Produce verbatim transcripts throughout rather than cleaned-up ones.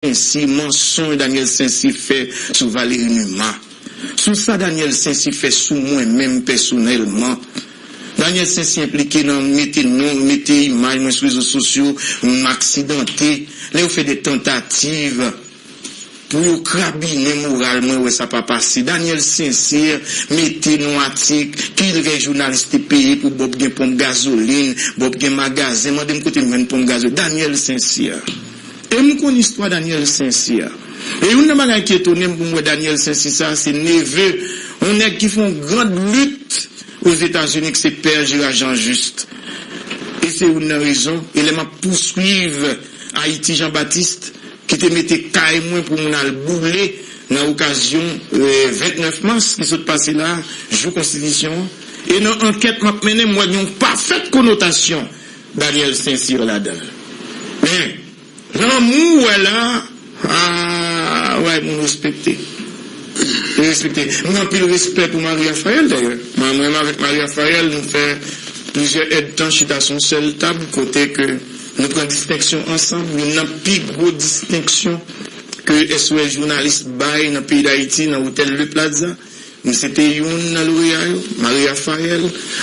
Saint-Cyr, mansonj Daniel Saint-Cyr fè sou Valéry Numa, sou sa Daniel Saint-Cyr fè sou mwen menm pèsonèlman. Daniel Saint-Cyr enplike nan mete non, mete imaj mwen sou rezo sosyo, m aksidante. Lè yo fè de tantativ pou yo krabinen moral mwen, wè sa pa pase. Daniel Saint-Cyr mete nan atik ki lè jounalis te peye pou Bob gen ponp gazolin, Bob gen magazen, mande m kote m jwenn ponp gazolin. Daniel Saint-Cyr. E m konn istwa Daniel Saint-Cyr. E youn nan bagay ki etone m pou m wè Daniel Saint-Cyr sa, se neve yon nèg ki fè yon grand lit Ozetazini, ki se Pè Gérard Jean-Juste. E se youn nan rezon, e lè m ap pouswiv Ayiti Jean Baptiste, ki te mete kay mwen pou moun al boule nan okazyon, eh, vennèf mas ki sot pase la, jou konstitisyon an. E nan ankèt m ap mennen, m wè gen yon pafèt konotasyon Daniel Saint-Cyr ladan l. Men, lanmou w wè la, ah, wè, moun respekte. Li respekte. M gen anpil respè pou Marie Raphaël, dayè. Mwen, mwen menm avèk Marie Raphaël, nou fè plizyè èdtan chita sou yon sèl tab, kote ke nou pran distenksyon ansanm. Youn nan pi gwo distenksyon ke S O S jounalis bay nan peyi Dayiti, nan Otèl Le Plaza, m se te youn nan loreya yo, Marie Raphaël.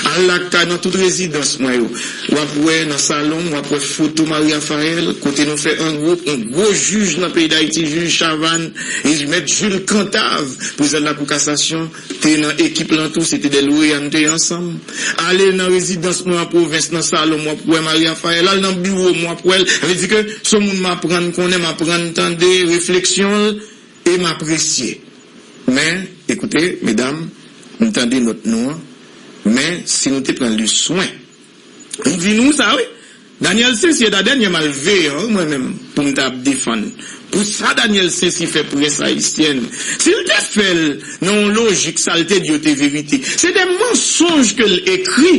Al lakay, nan tout rezidans mwen yo, w ap wè nan salon m, w ap wè foto Marie Raphaël, kote nou fè an gwoup, yon gwo jij nan peyi Dayiti, jij Chavannes, e mèt Jules Cantave, prezidan lakou kasasyon, te nan ekip lan tou, se te de loreya nou te ye ansanm. Ale nan rezidans mwen an pwovens, nan salon m, w ap wè Marie Raphaël. Al nan biwo m, w ap wè l. Sa vle di ke se yon moun m aprann konnen, m aprann tande refleksyon l e m apresye. Men, ekoute, medam, m tande nòt nou an, men si nou te pran le swen, m di nou sa, wi. Daniel Saint-Cyr ta dènye malveyan, wi, mwen menm, pou m ta ap defann. Pou sa Daniel Saint-Cyr fè près ayisyèn, si l te fè l nan yon lojik, sa l te di yo te verite. Se de mansonj ke l ekri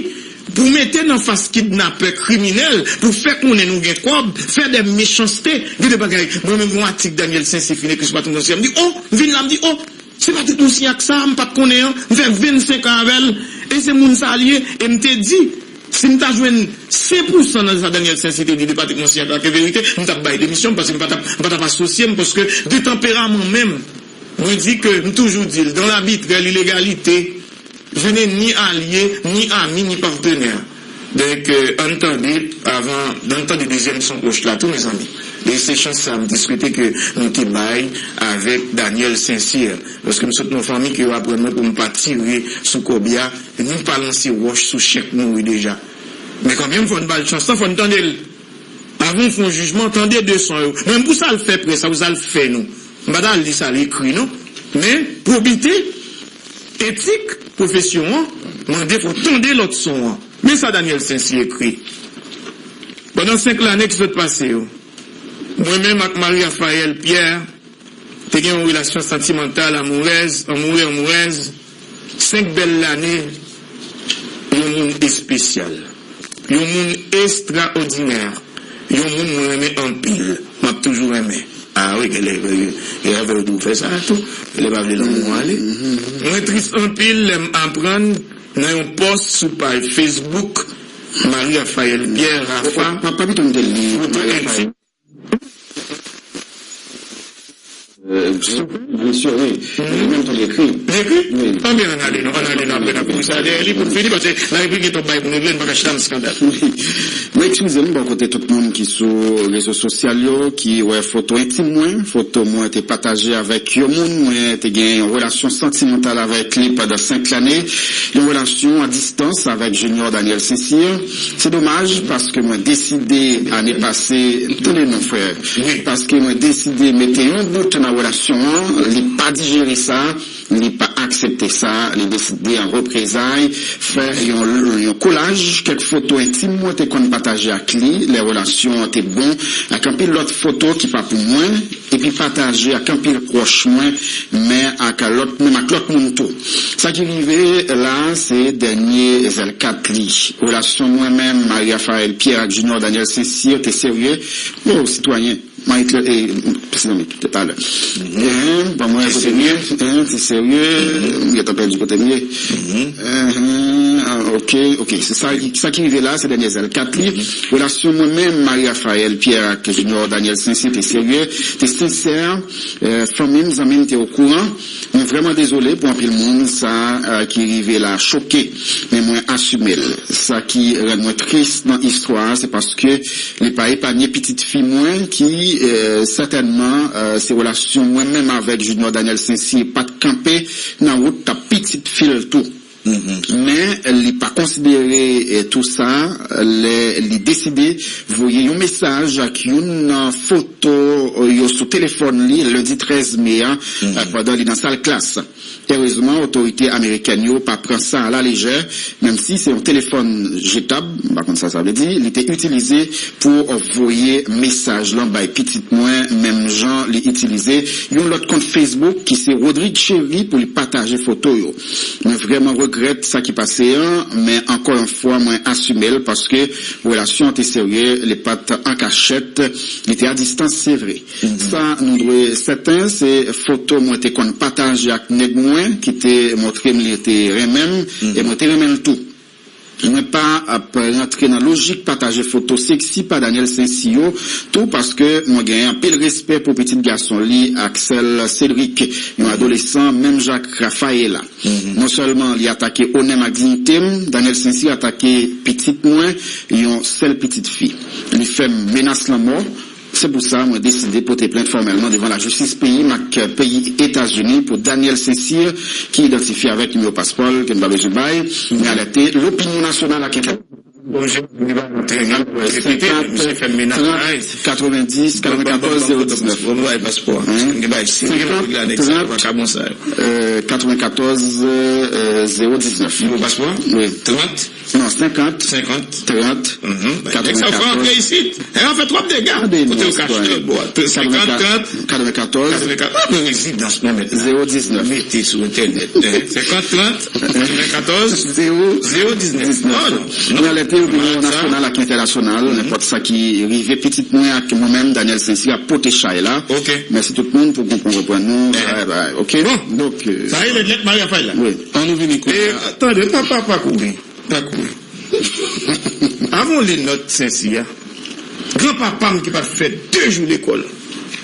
pou mete nan fas kidnapè kriminèl, pou fè konnen nou gen kòb, fè de mechanste, gen de bagay. Mwen menm, yon atik Daniel Saint-Cyr fin ekri sou Patrick Monsignor, m di, o, m vin la, m di, o, se Patrick Monsignor sa, m pa t konnen an, m fè vennsenk an avè l, e se moun sa l ye, e m te di, si m ta jwenn senk pousan nan sa Daniel Saint-Cyr te di de Patrick Monsignor ki verite, m t ap bay demisyon m, paske m pa t ap, m pa t ap asosye m, paske de tanperaman menm, mwen di ke, m toujou di l, dans l'arbitraire, l'illégalité, je n'ai ni allié, ni ami, ni partenaire. Donk, euh, ann tande, avan, ann tande dezyèm son klòch la tou, mezanmi. E se chans sa, m te swete ke nou te bay avèk Daniel Saint-Cyr. Paske m sot nan yon fanmi ke yo aprann mwen pou m pa tire sou kòbya, ni pa lanse wòch sou chen k mouri deja. Men kanmenm, fò n ba l chans lan, fò n tande l. Avan w fè yon jijman, tande de son yo. Menm pou sa l fè près la, pou sa l fè nou. M pa ta al di sa l ekri, non. Men, pwobite, etik pwofesyon an mande fò w tande lòt son an. Men sa Daniel Saint-Cyr ekri. Pandan senk lane ki sot pase yo, mwen menm ak Marie Raphaël Pierre te gen yon relasyon santimantal, amourèz, amoure, amourèz, senk bèl lane, yon moun espesyal, yon moun estraòdinè, yon moun mwen renmen anpil, m ap toujou renmen. A wi, genlè, genlè avè yo tou fè sa tou, genlè pa vle lanmou ale. Mwen tris anpil lè m aprann nan yon pòs sou paj Facebook Marie Raphaël Pierre, Rafa, foto entim. Li menm tou li ekri. Li ekri? Wi. Anben, ann ale non, ann ale non, apre n ap kouri sa dèyè li pou n fini, paske la epi gen twòp bagay pou n regle, n pa ka chita nan eskandal. Wi. Mwen eskize m bò kote tout moun ki sou rezo sosyal yo, ki wè foto entim mwen, foto mwen te pataje avèk yon moun, mwen te gen yon relasyon santimantal avèk li pandan senk lane, yon relasyon a distans avèk Junior Daniel Saint-Cyr. Se domaj, paske mwen deside ane pase, tande non, frè. Wi. Paske mwen deside mete yon bout nan relasyon an, li pa dijere sa, li pa aksepte sa, li deside an reprezay fè yon, yon kolaj, kèk foto entim mwen te konn pataje ak li, lè relasyon an te bon, ak anpil lòt foto ki pa pou mwen, epi pataje ak anpil pwòch mwen, men ak lòt, menm ak lòt moun tou. Sa ki rive la, se dènye zèl kat li. Relasyon mwen menm, Marie Raphaël Pierre ak Junior Daniel Saint-Cyr te serye. O, sitwayen, Marie Claire, eh, se nan talè. Bon, mwen, kote m ye, ti serye, m gentan pèdi kote m ye. Ah, ok, ok, se sa, sa ki rive la, se dènye zèl kat li. Relasyon mwen menm, Marie Raphaël Pierre ak Junior Daniel Saint-Cyr te serye, te sensè, fanmi m, zanmi m te okouran. Mwen vrèman dezole pou anpil moun, sa ki rive la choke, men mwen asime l. Sa ki rann mwen tris nan istwa a, se paske li pa epanye pitit fi mwen ki, sètènman, se relasyon mwen menm avèk Junior Daniel Saint-Cyr pa t kanpe nan wout pitit fi l tou. Men li pa konsidere tou sa lè li deside voye yon mesaj ak youn nan foto yo sou telefòn li lendi trèz me a, pandan li nan sal klas. Erezman, otorite amerikèn yo pa pran sa alalejè, menm si se yon telefòn jetab, m pa konn sa sa vle di, li te itilize pou voye mesaj lan bay pitit mwen, menm jan li itilize yon lòt kont Facebook ki se Rodrigue Chéry pou li pataje foto yo. Mwen vrèman regrèt sa ki pase an, men ankò yon fwa mwen asime l paske relasyon an te serye, li pa t an kachèt, li te a distans, se vre. Sa nou dwe sèten, se foto mwen te konn pataje ak nèg mwen ki te montre m li te renmen m, e mwen te renmen l tou. Mwen pa ap rantre nan lojik pataje foto seksi pa Daniel Saint-Cyr yo tou, paske mwen gen anpil respè pou pitit gason li, Axel Cédric, yon adolesan menm jan ak Rafaela. Non sèlman li atake onè m ak diyite m, Daniel Saint-Cyr atake pitit mwen, yon sèl pitit fi. Li fè m menas lanmò. Se pou sa mwen deside pote plent fòmèlman devan lajistis peyi m ak peyi Etazini pou Daniel Saint-Cyr, ki idantifye avèk nimewo paspò l ke m pa bezwen bay, mwen alète lopinyon nasyonal ak entènasyonal. Bonjou, li ba nou trennal pou repete, misye fè m menas. Trant, katrevendis, katrevennkatorz, zewo diznèf. Bon, bay paspò. Gen bay serye nan nèg la, nèg sa yo pa ka bon sa yo. Katrevennkatorz, zewo diznèf. Nimewo paspò? Wi. Trant. Non, senkant. Senkant. Trant. Nèg sa yo fè antre isit. Nèg sa yo fè twòp dega. Kote yo kache lòt bò a? Senkant, trant. Katrevennkatorz. Katrevennkatorz. Mwen pran rezidans mwen mentnan. Zewo diznèf. Mete sou entènèt. Senkant, trant. Katrevennkatorz. Zewo diznèf. Non, non. Mwen alète yo pou nimewo nasyonal ak entènasyonal, nenpòt sa ki rive pitit mwen ak mwen menm, Daniel Saint-Cyr ap pote chay la. Ok. Mèsi tout moun pou konprann nou. Bye, bye. Ok. Bon. Donk, sa e lèt Maria Fay la. Wi. An nou vini kounye a. Tande, pa, pa, pa kouri. Pa kouri. Avan w li nòt Saint-Cyr a, granpapa m ki pa t fè de jou lekòl.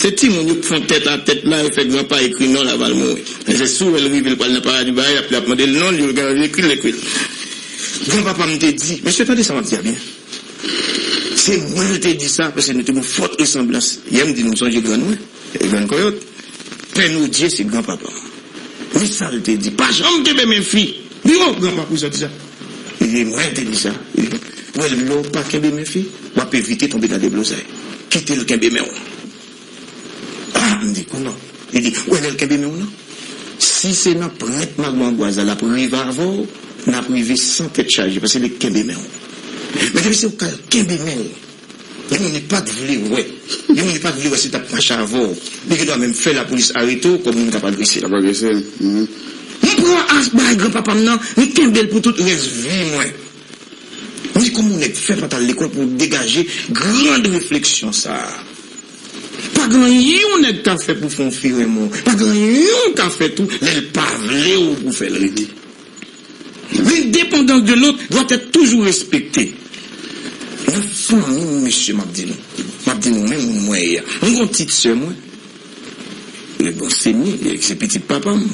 Se timoun yo k fè yon tèt a tèt la, yo fè granpa ekri non l avan l mouri. Men se si w wè l rive, l pral nan paradi bagay, y ap, y ap mande l non l, yo ekri l, ekri l. Granpapa m te di, mesye, tande sa m ap di a byen. Se mwen l te di sa, paske nou te gen yon fòt resanblans. Yè m di nou m sonje grann mwen, e grann Kòyòt. Pè Nodye se granpapa m. Men sa l te di, pa janm kenbe men fi. Li di, o, granpapa, pou sa w di sa? Li di, mwen te di sa. Li di, w wè lè w pa kenbe men fi, w ap evite tonbe nan deblozay. Kite l kenbe men w. A, m di, kòman? Li di, w wè lè l kenbe men w nan? Si se nan prent mago angwaz la l ap rive avè w, n ap rive san tèt chaje, paske li kenbe men w. Men depi se ou k al kenbe men l, yon moun li pa t vle wè, yon moun li pa t vle wè si l t ap mache avè w, li gendwa menm fè lapolis arete w kòm moun k ap agrese l. K ap agrese l. M pran ach bay granpapa m nan, m kenbe l pou tout rès vi mwen. Men kòman yon nèg fè pa t al lekòl pou degaje grand refleksyon sa a? Pa gen anyen yon nèg ka fè pou fè yon fi renmen w. Pa gen anyen yon ka fè tou lè l pa vle w pou fè l rete. L'indépendance de l'autre doit être toujours respectée. Nan fanmi m, mesye, m ap di nou. M ap di nou, menm moun mwen ye a. Mwen gen yon ti sè mwen. Li bon, se mi, se pitit papa m.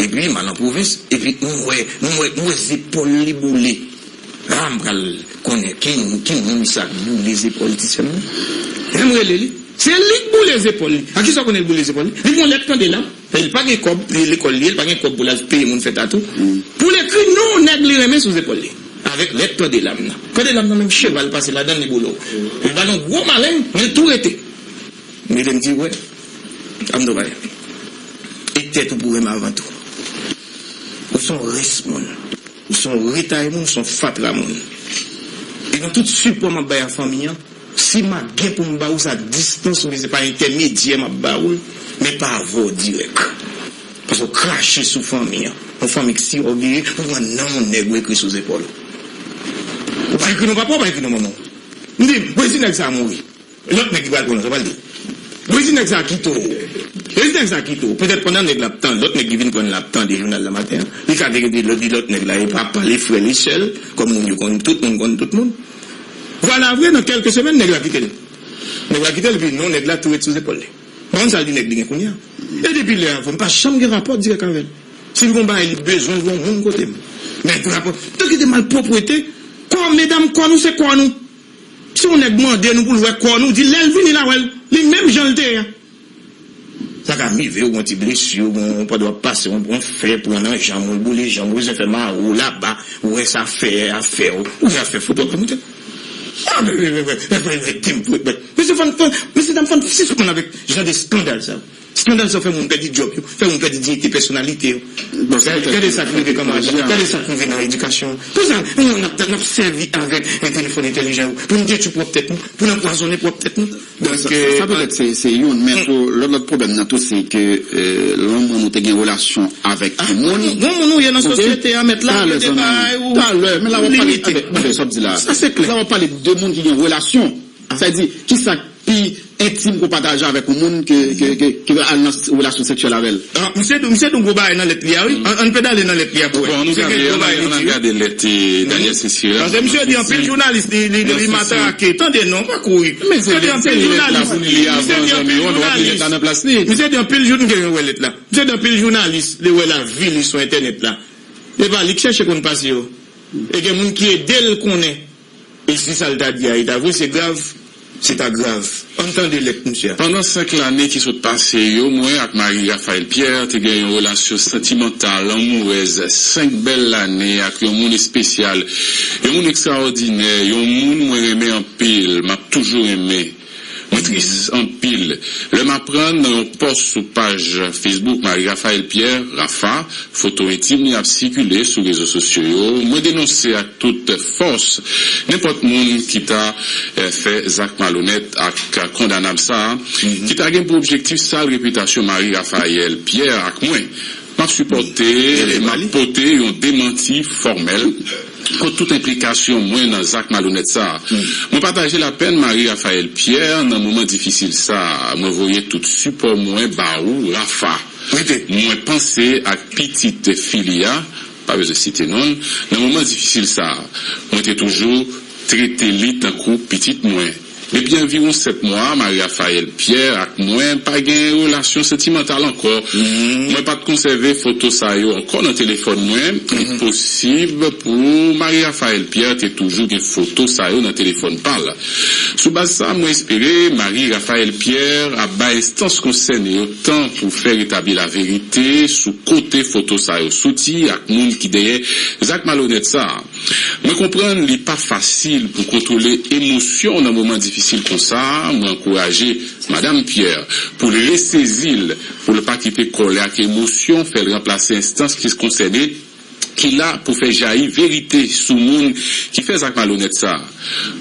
Epi m al an pwovens, epi m wè, m wè, m wè zepòl li boule. A, m pral konnen ki, ki moun sa k boule zepòl ti sè m nan. Lè m rele li, se li k boule zepòl li. A kisa w konnen l boule zepòl li? Li pran lèt kandelam. Li pa gen kòb, li lekòl li ye, li pa gen kòb pou l al peye moun fè tatou. Pou l ekri non nèg li renmen sou zepòl li. Avèk lèt kandelam nan. Kandelam nan menm cheval pase ladan l, li boule w. Li ba l yon gwo malen, men l tou rete. Men lè m di, wè, a m di w bagay. E tèt ou pou renmen avan tou. Ou se yon rès moun. Ou se yon retay moun, ou se yon fatra moun. E nan tout sipò m ap bay a fanmi an, si m a gen pou m ba ou, se a distans oubyen se pa entèmedyè m ap ba ou l, men pa avè w dirèk. Paske w krache sou fanmi an. Yon fanmi ki si ògeye, ou pran non yon nèg ou ekri sou zepòl ou. Ou pa ekri non papa w, ou pa ekri non manman w. M di, mwen si nèg sa a mouri. Lòt nèg ki pral pran non sa, pral di, Yo di nèg sa kite w. Yo di nèg sa kite w. Petèt pandan nèg la ap tande, lòt nèg ki vin pran l la ap tande jounal la maten an, li ka te rete di lòt nèg la, e pa pale frè li sèl, kòm moun yo konn tout moun, konn tout moun. Vwala vre, nan kèlke semèn, nèg la kite l. Nèg la kite l, epi non, nèg la tou ret sou zepòl li. M pa konn sa l di nèg li gen kounye a. E depi lè a, m pa janm gen rapò dirèk avè l. Si l gon bagay li bezwen, l gon moun kote m. Men rapò, tanke de malpwòpte, kò medam, kò nou se kò nou. Si yon nèg mande nou pou l wè kò nou, di lè l vini l a wè l, li menm jan l te ye a. Sa ka rive, ou gon ti blesi, ou gon, pandan w ap pase, ou pran fè, pran nan janm, ou boule janm, ou bezwen fè mare w laba, ou wè sa fè a fè w, ou ka fè foto ak kòmantè. Ah, men, men, men, men, men, men, men, men, men, mesye fann, fann, mesye dam fann, sispann avèk jan de eskandal sa. Eskandal sa fè moun pèdi djòb yo, fè moun pèdi diyite pèsonalite yo. Gade sa k rive kòm ajan, gade sa k rive nan edikasyon. Pou sa, nou, n ap, n ap sèvi avèk telefòn entèlijan yo pou n detwi pwòp tèt nou, pou n anpwazonnen pwòp tèt nou. Donk, sa, sa, sa petèt se, se youn, men tou, lòt, lòt pwoblèm nan tou, se ke, euh, lontan nou te gen relasyon avèk yon moun. Yon moun ou ye nan sosyete a, mèt la, talè, zanmi, talè, men la w ap pale, limite. Sa w ap di la. Sa se klè. La w ap pale de moun ki gen relasyon. Sa vle di, kisa k pi entim ke w pataje avèk yon moun ke, ke, ke, ke al nan relasyon seksyèl avè l? Ah, misye, misye di yon gwo bagay nan lèt li a, wi. Ann, ann pedale nan lèt li a pou wè. Bon, ann gade, ann gade lèt, eh, Daniel Cécile la. Paske misye di anpil jounalis li, li, li matrake. Tande non, pa kouri. Misye di anpil jounalis. Misye di anpil jounalis. Misye di anpil jou-, m gen wè lèt la. Misye di anpil jounalis li wè lavi li sou entènèt la. E pa li k chèche konn pase yo. E gen moun ki ede l konnen. E si sa l ta di a e ta vre, se grav, se ta grav. Ann tande lèt misye a. Pandan senk lane ki sot pase yo, mwen ak Marie Raphaël Pierre te gen yon relasyon santimantal, anmourèz, senk bèl lane ak yon moun espesyal, yon moun ekstraòdinè, yon moun mwen renmen anpil, m ap toujou renmen. Mwen tris anpil lè m aprann nan yon pòs sou paj Facebook Marie Raphaël Pierre, Rafa, foto entim li ap sikile sou rezo sosyo yo. Mwen denonse ak tout fòs nenpòt moun ki ta, eh, fè zak malonèt ak kondanab sa a, ki ta gen pou objektif sal repitasyon Marie Raphaël Pierre ak mwen. M ap sipòte, m ap pote yon demanti fòmèl kont tout enplikasyon mwen nan zak malonèt sa a. Mwen pataje lapèn Marie Raphaël Pierre nan moman difisil sa a. Mwen voye tout sipò mwen ba ou, Rafa. Mwen panse ak pitit fi li a, pa bezwen site non l, nan moman difisil sa a. Mwen te toujou trete li tankou pitit mwen. Depi anviwon sèt mwa, Marie Raphaël Pierre ak mwen pa gen relasyon santimantal ankò. Mwen pa t konsève foto sa yo ankò nan telefòn mwen. Li posib pou Marie Raphaël Pierre te toujou gen foto sa yo nan telefòn pa l. Sou baz sa, mwen espere Marie Raphaël Pierre ap bay enstans konsène yo tan pou fè retabli laverite sou kote foto sa yo soti ak moun ki dèyè zak malonèt sa a. Mwen konprann li pa fasil pou kontwole emosyon nan moman difisil konsa. Mwen ankouraje Madam Pierre pou l resezi l, pou l pa kite kòlè ak emosyon fè l ranplase enstans ki konsène, ki la pou fè jayi verite sou moun ki fè zak malonèt sa a,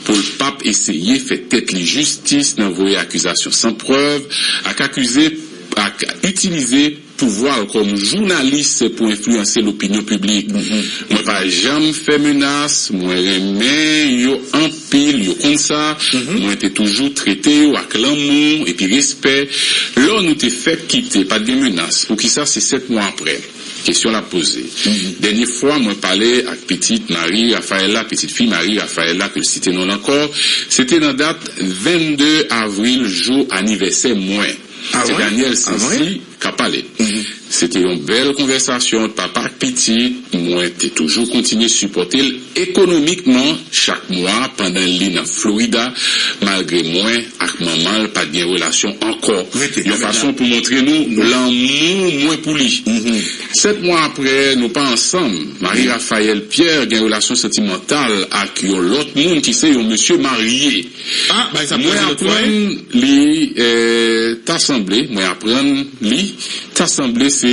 pou l p ap eseye fè tèt li jistis nan voye akizasyon san prèv, ak akize, ak itilize pouvwa l kòm jounalis pou enfliyanse lopinyon piblik. Mwen pa janm fè menas, mwen renmen yo anpil, yo konn sa. Mwen te toujou trete yo ak lanmou epi respè. Lò nou te fèk kite, pa t gen menas. Poukisa se sèt mwa apre? Kesyon l ap poze. Dènye fwa mwen pale ak pitit Marie Raphaël la, pitit fi Marie Raphaël la, ke l site non l ankò, se te nan dat vennde avril, jou anivèsè mwen. Se Daniel Cécy k ap pale. Se te yon bèl konvèsasyon ant papa ak pitit. Mwen te toujou kontinye sipòte l ekonomikman chak mwa pandan li nan Florida, malgre mwen ak manman l pa t gen relasyon ankò. Yon fason pou montre nou lanmou mwen pou li. Sèt mwa apre, nou pa ansanm. Marie Raphaël Pierre gen relasyon santimantal ak yon lòt moun ki se yon mesye marye. Mwen aprann li, eh, ta sanble, mwen aprann li, ta sanble se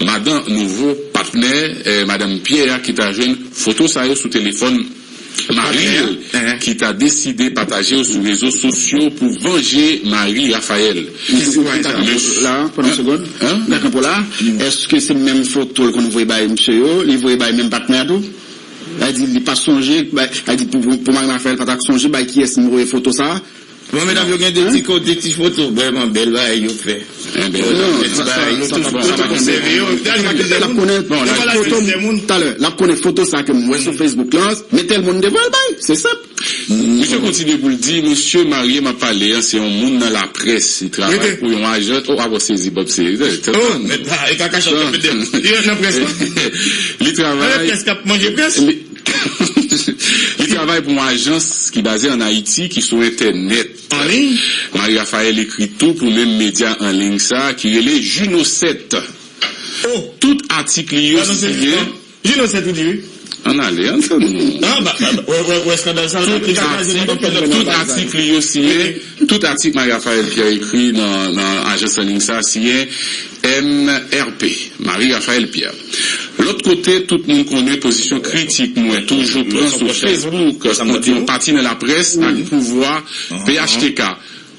madan nouvo patnè, eh, madanm Pierre a ki ta jwenn foto sa yo sou telefòn mari l, ki ta deside pataje yo sou rezo sosyo pou vanje Marie Raphaël. Dakò, la, pandan yon segonn. Dakò, pou la, èske se menm foto l konn voye bay mesye yo, li voye bay menm patnè a tou? Sa di, li pa sonje, bay, sa di, pou, pou, pou Marie Raphaël pa ta sonje bay kiyès m voye foto sa a. Bon, medam yo gen de ti kote, ti foto, vrèman bèl bagay yo fè. Enben, non, ti bagay yo toujou konsève yo. L ap konnen foto talè, l ap konnen foto sa ke m wè sou Facebook la, men tèl moun devwa l bay, se senp. Misye kontinye pou l di, mesye marye m ap pale an, se yon moun nan laprès, li travay pou yon ajans, oh, a bon, sezi, Bob, se, oh, men, e kaka chante, li nan près la. Li travay, près k ap manje près. Li travay pou yon ajans ki baze ann Ayiti, ki sou entènèt. An liy? Marie Raphaël ekri tou pou menm medya an liy sa a ki rele Juno sèt. Oh! Tout atik li yo siyen. Juno sèt ou di wi. Ann ale, ann tann nou. Ah, ba, ba, ba, wè, wè, wè, eskandal sa, tout atik, tout atik li yo siyen, tout atik Marie Raphaël Pierre ekri nan, nan ajans an liy sa a siyen M R P, Marie Raphaël Pierre. Lòt kote, tout moun konnen pozisyon kritik mwen toujou pran sou Facebook kont yon pati nan laprès ak pouvwa P H T K.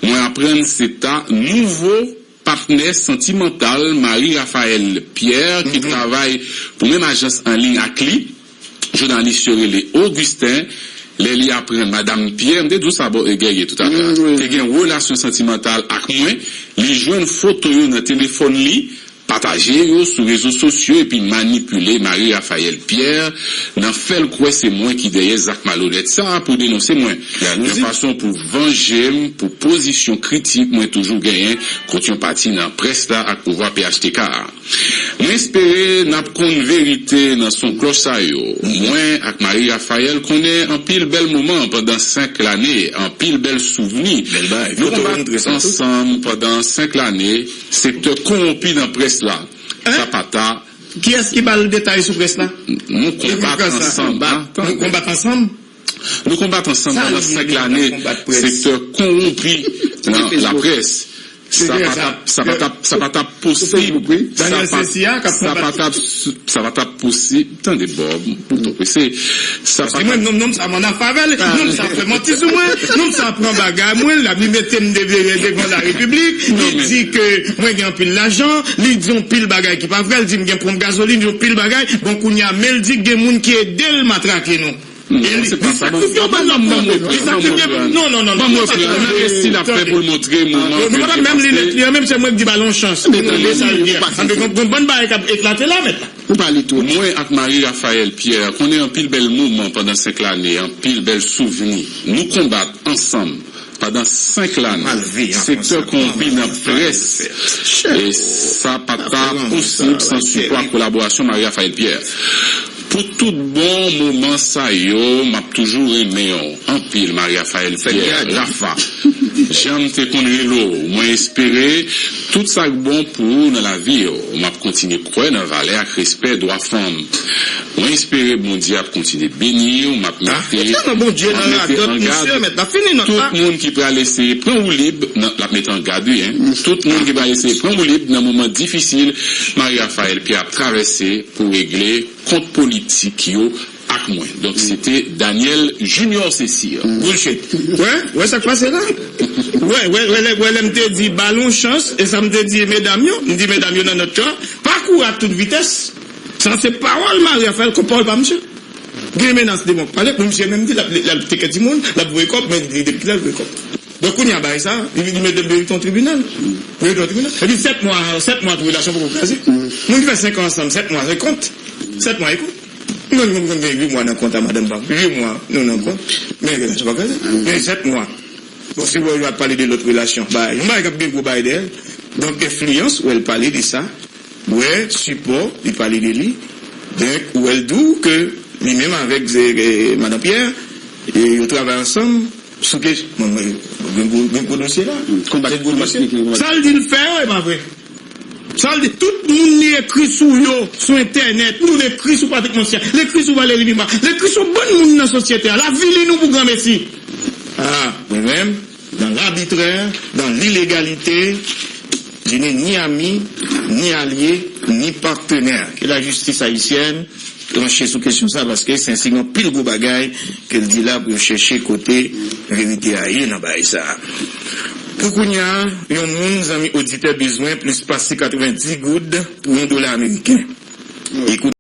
Mwen aprann se ta nouvo patnè santimantal Marie Raphaël Pierre ki travay pou menm ajans an liy ak li. Jounalis yo rele Augustin. Lè li aprann madanm Pierre, m te di w sa bò e Guerrier toutalè a, te gen relasyon santimantal ak mwen, li jwenn foto yo nan telefòn li, pataje yo sou rezo sosyo epi manipile Marie Raphaël Pierre nan fè l kwè se mwen ki dèyè zak malonèt sa a pou denonse mwen, yon fason pou vanje m pou pozisyon kritik mwen toujou genyen kont yon pati nan près la ak pouvwa P H T K a. Mwen espere n ap konn verite nan son klòch sa yo. Mwen ak Marie Raphaël konnen anpil bèl moman pandan senk lane, anpil bèl souvni. Nou konbat ansanm pandan senk lane, sektè kowonpi nan près la. Sa pa ta. Kiyès ki ba l detay sou près la? Nou konbat ansanm. Nou konbat ansanm? Nou konbat ansanm pandan senk lane, sektè kowonpi nan laprès. Sa pa t ap, sa pa t ap, sa pa t ap posib. Sa pa t ap, sa pa t ap posib. Tande, Bob, ou twò prese. Sa pa t ap. Paske mwen, nonm, nonm sa, m annafè avè l. Nonm sa fè manti sou mwen. Nonm sa pran bagay mwen, l ap li mete m devan la repiblik. Li di ke mwen gen anpil lajan. Li di yon pil bagay ki pa vrè. Li di m gen ponp gazolin, yon pil bagay. Bon, kounye a, men l di gen moun ki ede l matrake nou. Non, se pa sa. Ban m reprann, ban m reprann. Non, non, non, non. Ban m reprann. Nan esti l ap fè pou l montre moman ke l te pase. Menm li, li, menm se mwen ki di ba l yon chans. Pou tande sa l di a. Anben, gon, gon bann bagay k ap eklate la, mèt la. Ou pale twòp. Mwen ak Marie Raphaël Pierre konnen anpil bèl moman pandan senk lane, anpil bèl souvni. Nou konbat ansanm pandan senk lane. Sektè kowonpi nan près. E sa pa ta posib san sipò ak kolaborasyon Marie Raphaël Pierre. Pou tout bon moman sa yo, m ap toujou renmen w anpil, Marie Raphaël Pierre, Rafa. Jan m te konn rele w, mwen espere tout sa k bon pou ou nan lavi w. M ap kontinye kwè nan valè ak respè dwa fanm. Mwen espere Bondye ap kontinye beni w. M ap mete, m ap mete an gad tout moun ki pral eseye pran woulib nan, l ap mete an gad, wi, en. Tout moun ki pral eseye pran woulib nan moman difisil Marie Raphaël Pierre ap travèse pou regle kont politik yo ak mwen. Donk, se te Daniel Junior Cécile. Bullshit. Wè, wè sa k pase la? Wè, wè, wè, lè, wè, lè m te di ba l yon chans, e sa m te di medam yo, m di medam yo nan nòt yo a, pa kouri ak tout vitès. Sa se pawòl Marie Raphaël, kont pawòl pa misye. Gen menas de mò k pale, pou misye menm di l ap, l ap teke timoun, l ap voye kòb, men li depi kilè l voye kòb. Donk, kounye a, bagay sa, li, li mete, mete yon tribinal. Mete yon tribinal. Epi sèt mwa, sèt mwa tou, relasyon poko kraze. Moun ki fè senk an ansanm, sèt mwa, se kont. Sèt mwa, e kont. Nou, nou, nou gen uit mwa nan kont a madanm pa m. Uit mwa, nou nan kont. Men relasyon pa kraze. Men sèt mwa. Bon, si w wè yo ap pale de lòt relasyon, bagay, yon bagay k ap gen gwo bagay dèyè l. Donk, enfliyans, wè l pale de sa. Wè, sipò, li pale de li. Donk, ou wè l di w ke li menm avèk, e, e, madan Pyè, e, yo travay ansanm sou kes-, bon, men, gen gwo, gen gwo dosye la. Konbat, gen gwo dosye. Sa l di l fè yo, e pa vre. Sa l di, tout moun li ekri sou yo, sou entènèt, li ekri sou Patrick Monsieur, li ekri sou Valérie Numa, li ekri sou bann moun nan sosyete a, l avili nou pou granmesi. Ah, mwen menm, dans l'arbitraire, dans l'illégalité, je n'ai ni ami, ni allié, ni partenaire. Que la justice haïtienne tranche sou kesyon sa, paske se anpil gwo bagay ke l di la pou yo chèche kote verite a ye nan bagay sa. Pou kounye a, yon moun, zanmi oditè, bezwen plis pase katrevenndis goud pou yon dola ameriken. Ekout